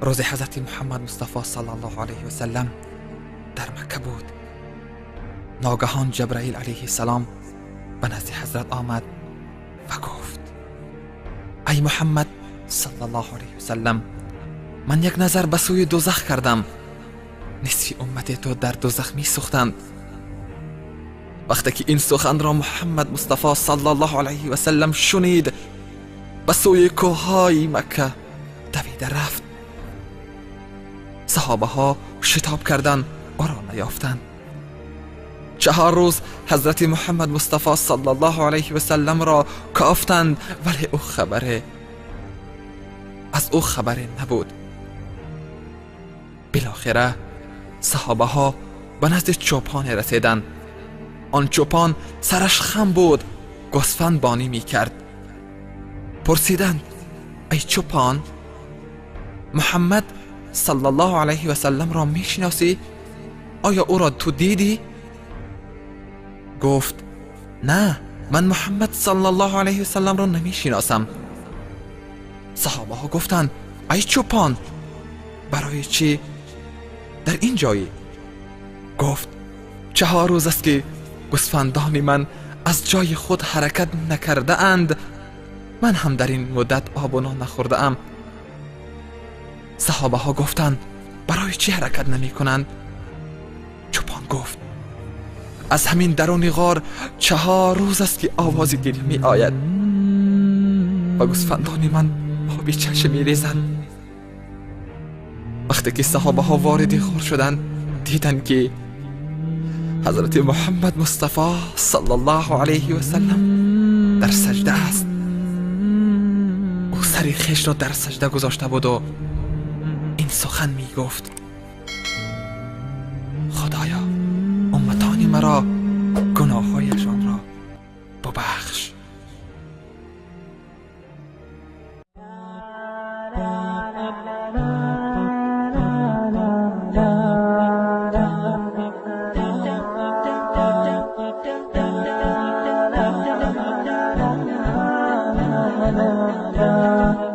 روز حضرت محمد مصطفی صلی الله علیه و سلم در مکه بود. ناگهان جبرائیل علیه السلام به نزد حضرت آمد و گفت: ای محمد صلی الله علیه و سلم، من یک نظر به سوی دوزخ کردم، نصف امت تو در دوزخ می سوختند. وقتی که این سخن را محمد مصطفی صلی الله علیه و سلم شنید، به سوی کوههای مکه دویده رفت. صحابه ها شتاب کردند، او را نیافتند. 4 روز حضرت محمد مصطفی صلی الله علیه و سلم را کافتند، ولی او خبره از او خبری نبود. بالاخره صحابه ها به نزد چوپان رسیدند. آن چوپان سرش خم بود، گوسفند بانی می کرد. پرسیدند: ای چوپان، محمد صلی الله علیه و سلم را می شناسی؟ آیا او را تو دیدی؟ گفت: نه، من محمد صلی الله علیه و سلم را نمی شناسم. صحابه ها گفتند: ای چوپان، برای چی در این جایی؟ گفت: 4 روز است که گوسفندان من از جای خود حرکت نکرده اند، من هم در این مدت آب و نان نخورده ام. صحابه ها گفتند: برای چی حرکت نمی کنند؟ چوپان گفت: از همین درون غار 4 روز است که آواز گریه می آید و گوسفندان من آبی چشم می ریزند. وقتی که صحابه ها وارد غار شدند، دیدند که حضرت محمد مصطفی صلی الله علیه و سلم در سجده است. او سر خویش را در سجده گذاشته بود و این سخن می گفت: خدایا، امتان مرا گناههایشان را ببخش. La